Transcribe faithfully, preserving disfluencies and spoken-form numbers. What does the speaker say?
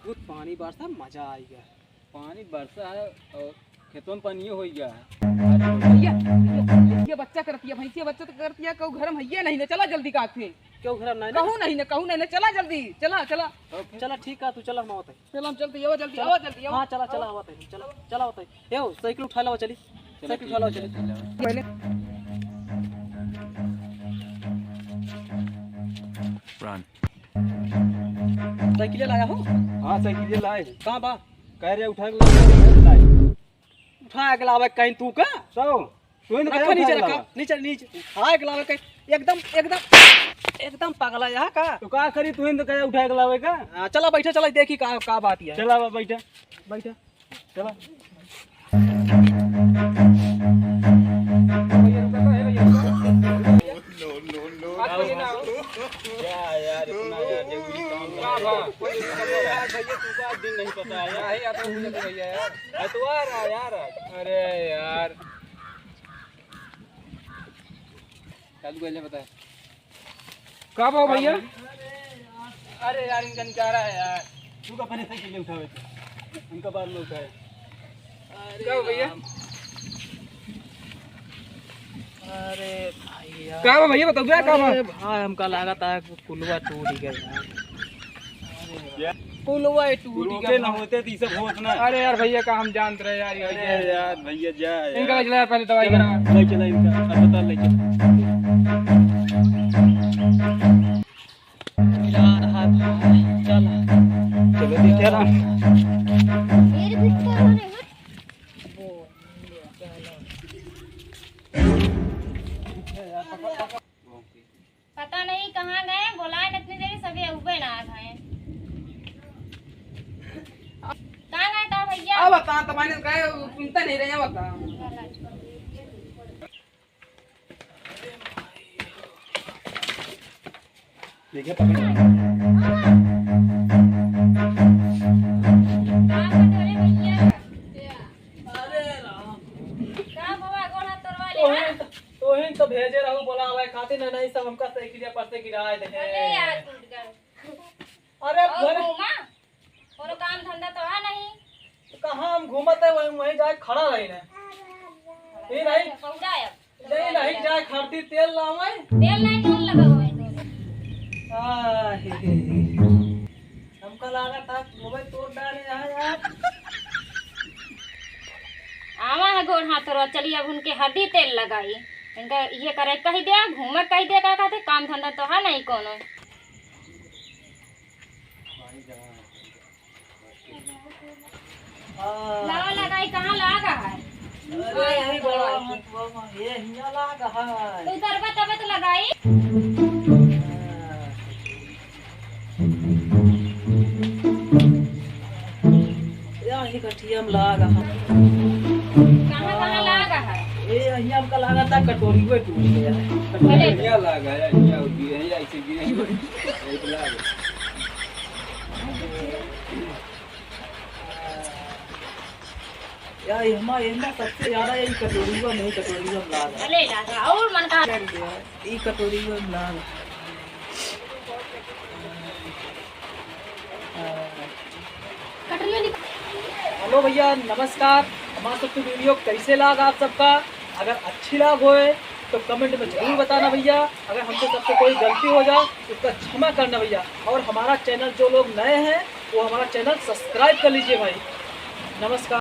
बहुत पानी बरसा, मजा आइगा। पानी बरसा है और खेतों में पानी हो गया है। भैया, भैया, भैंसिया बच्चा करतिया, भैंसिया बच्चा तो करतिया, कहू घर में हइये नहीं ना, चला जल्दी का थे। क्यों घर में नहीं ना? कहू नहीं ना, कहू नहीं ना, चला जल्दी, चला, चला। चला ठीक है, तू चला, हम आवत है। चला हम चलते, आवा जल्दी, चला। आवा जल्दी, आवा। हाँ, चला, चला, आवा। आवत है, चला, चला आवत है। ए, ओ, साइकिल उठा लावा चली, चला, साइकिल ठीक उठा लावा है, चली। चला। पहले Run। साइकिल लाया हो? हाँ, साइकिल लाए। कहाँ बा? कह रहे उठा के लाए, उठा के लाए। उठा के लावे कहीं तू का? सो, तू ही न रखा कहे नीचे, उठा के रखा। लावा। नीचे, नीचे। उठा के लावे कहीं। एकदम, एकदम, एकदम पगला यहाँ का। तो का करी, तू ही न कहे उठा के लावे का? हाँ, चला बैठा, चला देखी का, का बात है। चला बा, बैठा, बैठा, चला। भैया रुका तो है, भैया रुका। No, no, no। बात करिए ना। क्या यार, इतना यार, जरूरी काम का बा? कोई जरूरी काम बा? यार, भैया, तुमको आज दिन नहीं पता है यार। नहीं, यार, तुम भैया, भैया, यार। अतवार है यार। अरे यार। चालू कर ले, बता। का बा भैया? अरे यार, इनका निकारा है यार। तू का पहले साइकिल उठावे थे, उनका बाद में उठाए। अरे का बा भैया? राम। अरे भाई यार। का बा भैया, बताओ, का बा? अरे भाई, हमका लागत है कि पुलवा टूट गया यार। क्या? पुलवा टूट पुलवा गया के ना भाई। होते तो ये सब होत ना। अरे यार भैया, का हम जानत रहे यार, ये अरे भैया। यार, भैया जा यार। इनका ले चला पहले दवाई चला, करा। ले चला इनका, अस्पताल ले चला। जा रहा भाई, चला। चलो, देखे राम। मेरे बिस्तर हो रहे हैं। पता नहीं कहाँ गए, बोलाए न इतनी देरी, सभी उबे ना आ गए। कहाँ गए था भैया? अब बता, तो मैंने कहा, सुनता नहीं रहे, बता। देखिए, पकड़। का बा तोरे भैया? अरे राम। का बाबा, गोड़ हाथ तोड़वा ले, तोहिन हाँ? त-, तोहिन तो भेजे रहू बोलावे खातिर, ना, नहीं सब हमका साइकिलिया पर से गिराए दे। अरे यार, टूट गए। अरे और घरे घूमा? कोनो काम धंधा तो है नहीं। तो कहाँ हम घूमत है, वहीं, वहीं जाए खड़ा रही ना। ये नहीं, पौड़ा है। ये नहीं जाए खरती तेल लावे। तेल नहीं, कौन लगावे तोरे? आह, हे, हे, हे। हमका लागत है, मोबाइल तोड़ डाले हैं यार। आवा है गोड़ हाथ तोड़वा, चलिए अब उनके हरदी तेल लगाई। इनका ये करे कही दे, घूमे कही दे, का कहते, काम धंधा तो है नहीं कोनो। हाँ। लावा लगाई, कहाँ लागा है? अरे, यही बड़ा मतवा में, ये हियाँ लागा है। तो उतरबा तबे तो लगाई। हाँ। यही गठिया में लागा है। कहाँ, कहाँ लागा है? ए, यही हमका लागा था, कटोरी में टूट गया है। अरे। हियाँ लागा है, हियाँ गिरे, हियाँ ऐसे गिरे, एक लाग। या, एहमा, एहमा सबसे ज्यादा यही कटोरीवा में, कटोरीवा में लाग है। अरे दादा, और मन का कर दिया, ई कटोरीवा में लाग है। कटोरीवा निकाल। हेलो भैया, नमस्कार। हमार सबके वीडियो कैसे लाग आप सबका? अगर अच्छी लाग होए तो कमेंट में जरूर बताना भैया। अगर हमसे सबसे कोई गलती हो जाए तो उसका क्षमा करना भैया। और हमारा चैनल जो लोग नए हैं वो हमारा चैनल सब्सक्राइब कर लीजिए भाई। नमस्कार।